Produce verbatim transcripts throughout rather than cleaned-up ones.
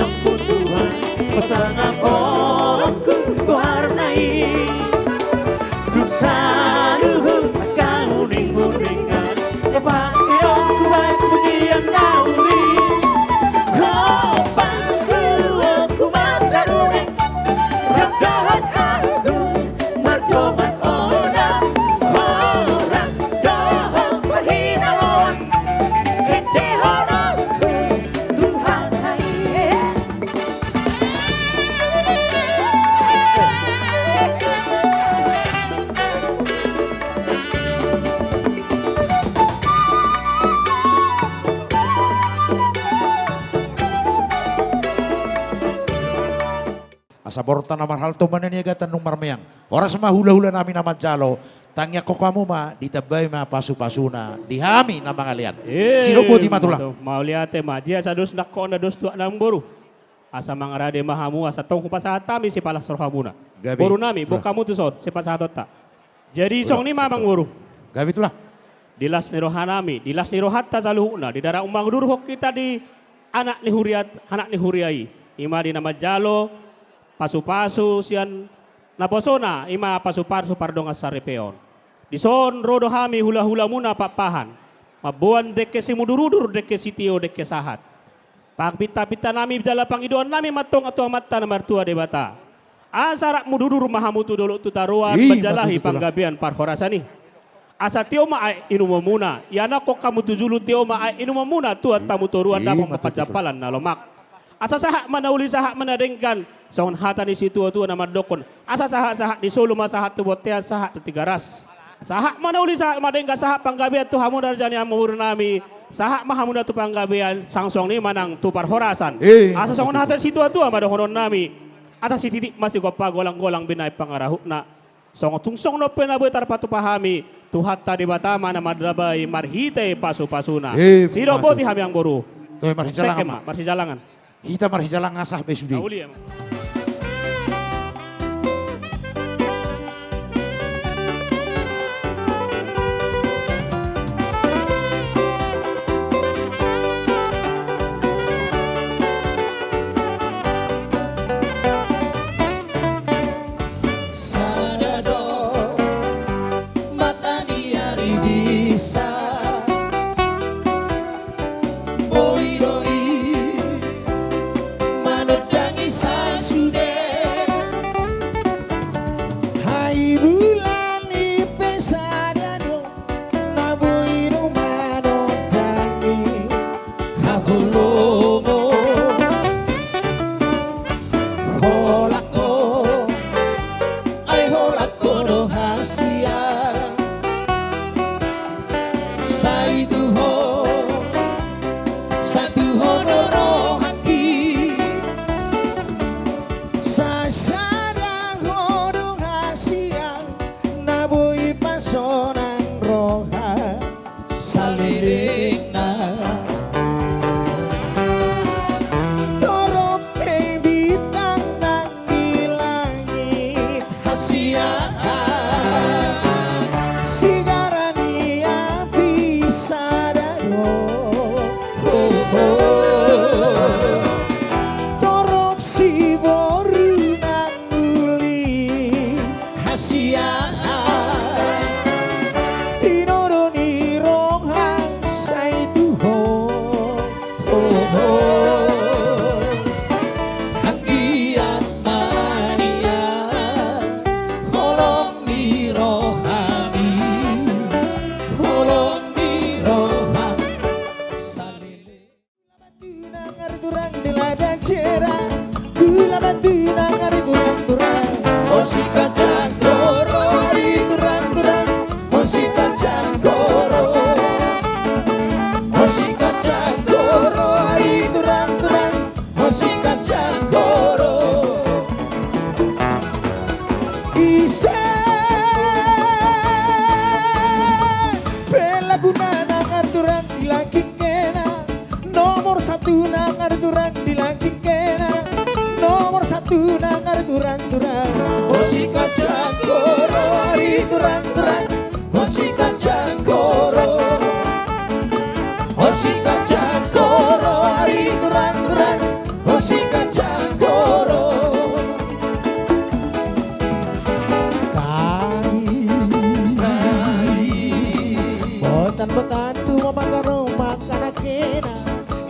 Tuhan, pasangaphononku goarna i tu saluhut angka uninguningan. Epangkeonku bahen pujian na uli, ho pangkuonku masa nuaeng, rap dohot ahu mardoman olam, horas dohot parhinaloan, endehononku Tuhan i. Asa borta na marhalto ma na niagatan nunga marmeang. Horas ma hulahula nami na manjalo, tangiangkon hamu ma ditambai ma pasupasuna di hami na mangalean. Eh, sidok boti ma tulang. Mauliate ma, dia asa dos nangkok na dos tuak na amangboru. Asa mangarade ma hamu, asa tong hupasahat hami sipalas rohamuna. Gabe. Boru nami, tulang. Boan hamu tuson sipasahatonta. Jadi songon i ma amangboru. Gabe tulang. Di las ni roha nami, di las ni rohanta saluhutna, di dara umang durhon hita di anak ni huria, anak ni huria i. I ma di na manjalo pasupasu sian naposona, i ma pasupasu pardongan saripeon. Dison ro do hami hulahulamuna Pakpahan, mamboan dengke simudurudur, dengke sitio, dengke sahat. Pangpintapinta nami jala pangidoan nami ma antong tu Amanta na martua Debata, asa rap mudurudur ma hamu tu dolok tu taruan, i ma manjalahi tutu, tulang, panggabean parhorasan i. Asa tio ma aek inumonmuna, ianakhon hamu tu julu, tio ma aek inumonmuna tu, i, Tuhanta hamu toruan, i, dapot ma tutu, tulang, parjampalan na lomak. Asa sahat ma na uli, sahat ma na denggan, songon hata ni situatua na mandokkon: Asa sahatsahat ni solu ma sahat tu bontean, sahat tu Tigaras. Sahat ma na uli, sahat ma denggan, sahat panggabean tu hamu na raja ni amangboru nami. Sahat ma hamuna tu panggabean, sangsuang ni ma nang tu parhorasan. Eh, asa songon hata ni situatua ma dohonon nami: Asa sititi ma sigompa, golanggolang binahen pangarahutna. Songon tung songon on pe na boi tarpatupa hami, Tuhanta Debata ma na mandambai marhite pasupasuna. Eh, sidok boti hami amangboru. Toe marsijalangan ma. Marsijalangan. Hita marsijalangan, sah be sude. Aulia ma. Sada do mata ni ari bisa, boi do i manondangi sasude. Hai bulan i pe sada do na boi do manondangi haholomon. Holan ho, ai holan ho do hasian. Sai tu ho, sai tu ho do rohangki. Sai sada ho do hasian na boi pasonang roha salelengna. Torop pe bintang nang di langit hasian, sigara ni api sada do. Ho, ho. Torop siboru nang uli hasian, tinodo ni rohang sai tu ho. Ho, ho. Anggiat ma nian holong ni rohami, holong ni roham saleleng. Gula batu nang ari turang di ladang jera. Gula batu nang ari turang turang. Hosi kacang doro ari turang turang. Hosi kacang doro. Hosi kacang doro ari turang turang. Hosi kacang doro. Ise pe laguna nang ari turang di langking kena. Nomor satu nang ari turang di langking kena. Nomor satu nang ari turang turang. Hosi kacang doro ari turang turang. Hosi kacang doro. Hosi kacang doro ari turang turang. Hosi Kacang koro. Kai. Kai. Botan-botan tu mamangkaro mangkana kena.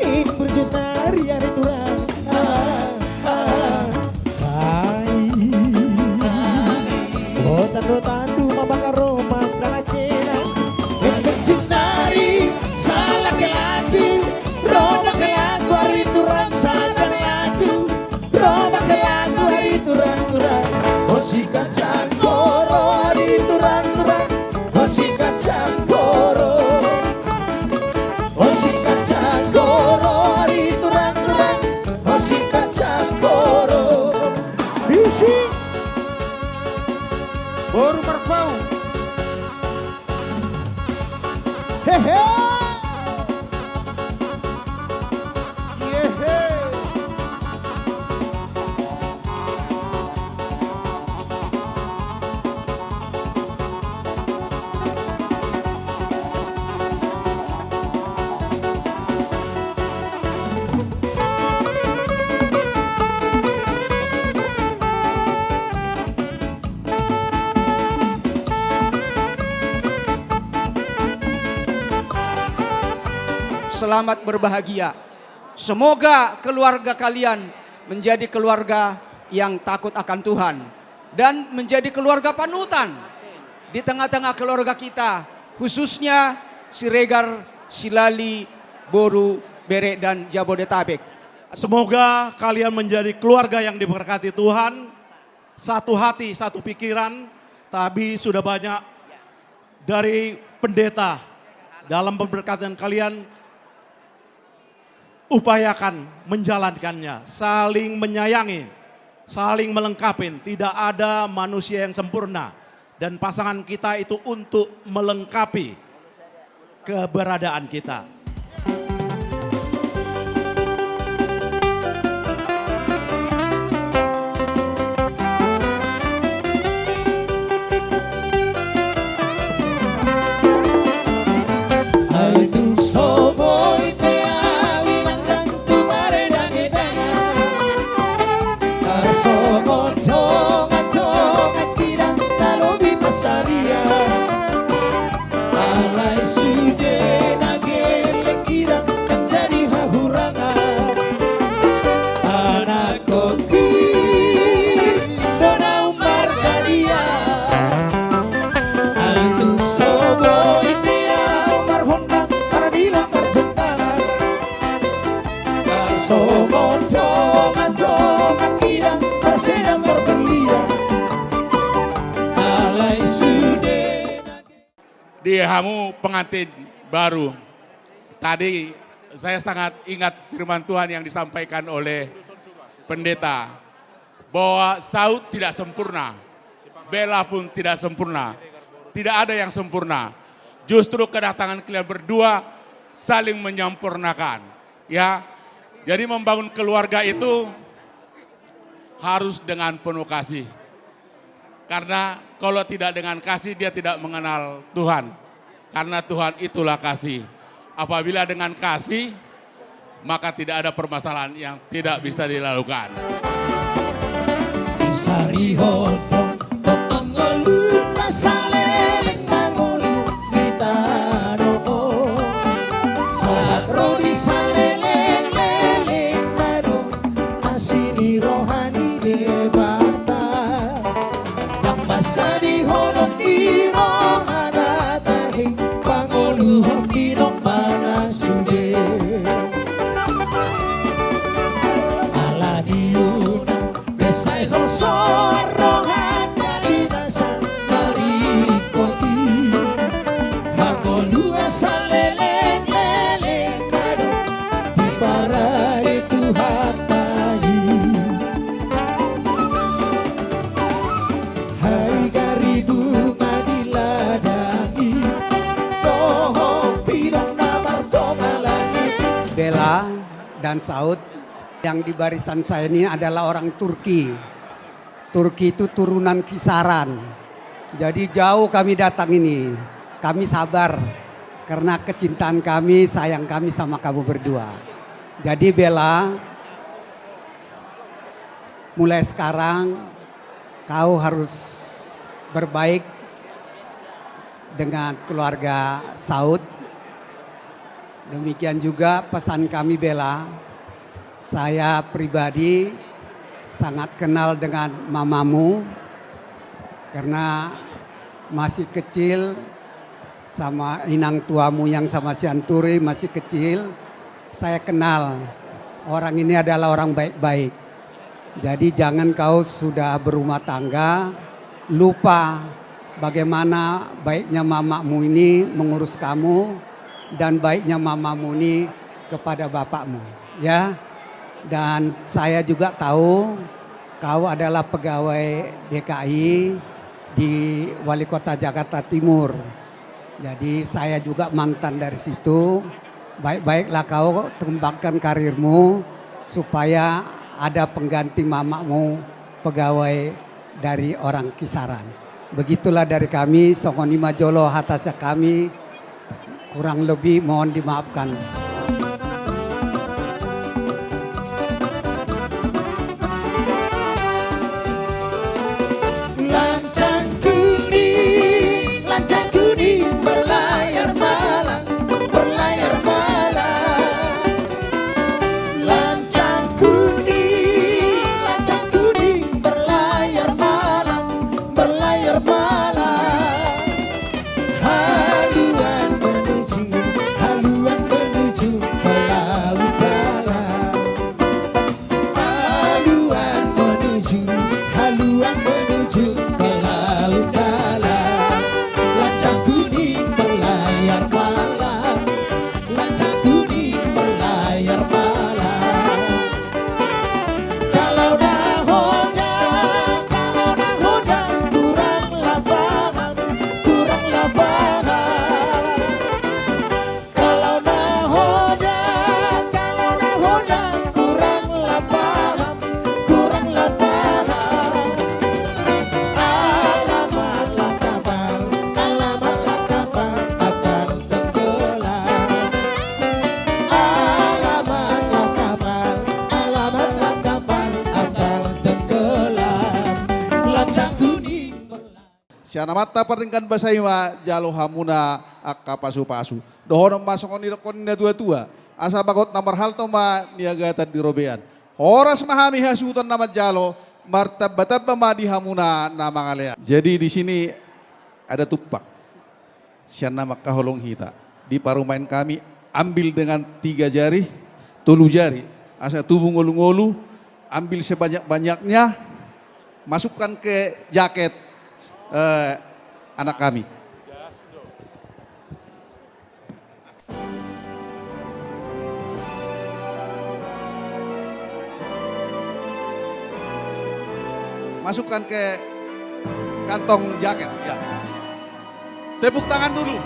In berjut nari ari turang. Ah, ah. Kai. Kai. Botan-botan tu mamangkaro mangkana kena. In berjut nari salake laku. Ro mangke laku ari turang, salake laku. Ro mangke laku ari turang-turang. Hosi kacang koro ari turang-turang. Hosi kacang koro. Hosi kacang koro ari turang-turang. Hosi kacang koro. Bisi. Boru Marpaung. Hehe. Yehe. Selamat berbahagia. Semoga keluarga kalian menjadi keluarga yang takut akan Tuhan dan menjadi keluarga panutan di tengah-tengah keluarga kita, khususnya Siregar, Silali, Boru, Bere, dan Jabodetabek. Semoga kalian menjadi keluarga yang diberkati Tuhan, satu hati, satu pikiran, tapi sudah banyak dari pendeta dalam pemberkatan kalian, upayakan menjalankannya, saling menyayangi, saling melengkapi, tidak ada manusia yang sempurna, dan pasangan kita itu untuk melengkapi keberadaan kita. Ai tung so boi pe au i nangkang tu maredangedange. Tarsongon dongan-dongan kidang na lobi pansarian. Alai sude na gelleng kidang manjadi hahurangan. Anakkon i do na ummarga dia. Ai tung so boi pe au marhondang, mardilo marjontangan. Tarsongon dongan-dongan kidang, marsedang marberlian. Alai sude na Di hamu pengantin baru. Tadi saya sangat ingat firman Tuhan yang disampaikan oleh pendeta, bahwa saut tidak sempurna, Bella pun tidak sempurna, tidak ada yang sempurna. Justru kedatangan kalian berdua saling menyempurnakan, ya. Jadi membangun keluarga itu harus dengan penuh kasih. Karena kalau tidak dengan kasih, dia tidak mengenal Tuhan. Karena Tuhan itulah kasih. Apabila dengan kasih, maka tidak ada permasalahan yang tidak bisa dilalukan. Disarihon do tongtong ngolunta saleleng na ngolu di tano on. Sahat ro di saleleng lelengna do asi ni roha ni Debata. Nang mansadihonon di rohana tahe, pangoluhon di rohana sude. Ala ni i unang besaehon soar rohanta di nasa maringkot i. Hangoluan saleleng lelengna do diparade Tuhanta i. Hai gari bunga di ladang i, dohot pidong na martonga langit. Bella dan Saud yang di barisan saya ini adalah orang Turki. Turki itu turunan Kisaran. Jadi jauh kami datang ini. Kami sabar karena kecintaan kami, sayang kami sama kamu berdua. Jadi Bella, Mulai sekarang kau harus berbaik dengan keluarga Saud. Demikian juga pesan kami, Bella. Saya pribadi sangat kenal dengan mamamu karena masih kecil sama inang tuamu yang sama Sianturi masih kecil, saya kenal. Orang ini adalah orang baik-baik. Jadi jangan kau sudah berumah tangga, lupa bagaimana baiknya mamamu ini mengurus kamu dan baiknya mamamu ini kepada bapakmu, ya. Dan saya juga tahu kau adalah pegawai D K I di Wali Kota Jakarta Timur. Jadi saya juga mantan dari situ. Baik-baiklah kau kembangkan karirmu supaya ada pengganti mamamu pegawai dari orang Kisaran. Begitulah dari kami, songon i ma jolo hata sian kami, kurang lebih mohon dimaafkan. Lancang kuning, lancang kuning, berlayar malam, berlayar malam. Lancang kuning, lancang kuning, berlayar malam, berlayar malam. Haluan menuju, haluan menuju ke laut dalam. Haluan menuju, haluan menuju ke laut dalam. Lancang kuning berlayar malam, lancang kuning berlayar malam. Kalau nahoda, kalau nahoda kurang lapangan, kurang lapangan. Kalau nahoda, kalau nahoda kurang lapangan, kurang lapangan. Alamatlah kapal, alamatlah kapal akan tenggelam. Alamatlah kapal, alamatlah kapal akan tenggelam. Lancang kuning. Sian amanta pardenggan basa i ma jalo hamuna angka pasupasu. Dohonon ma songon nidokkon ni natuatua, asa bagot na marhalto ma niagatan di robean. Horas ma hami hasuhuton na manjalo, martambatamba ma di hamuna na mangalean. Jadi di sini ada tumpak sian na mangkaholongi hita. Di parumaen kami, ambil dengan tiga jari, tolu jari, asa tubu ngolungolu, ambil sebanyak-banyaknya, masukkan ke jaket, eh, anak kami. Masukkan ke kantong jaket, ya. Tepuk tangan dulu.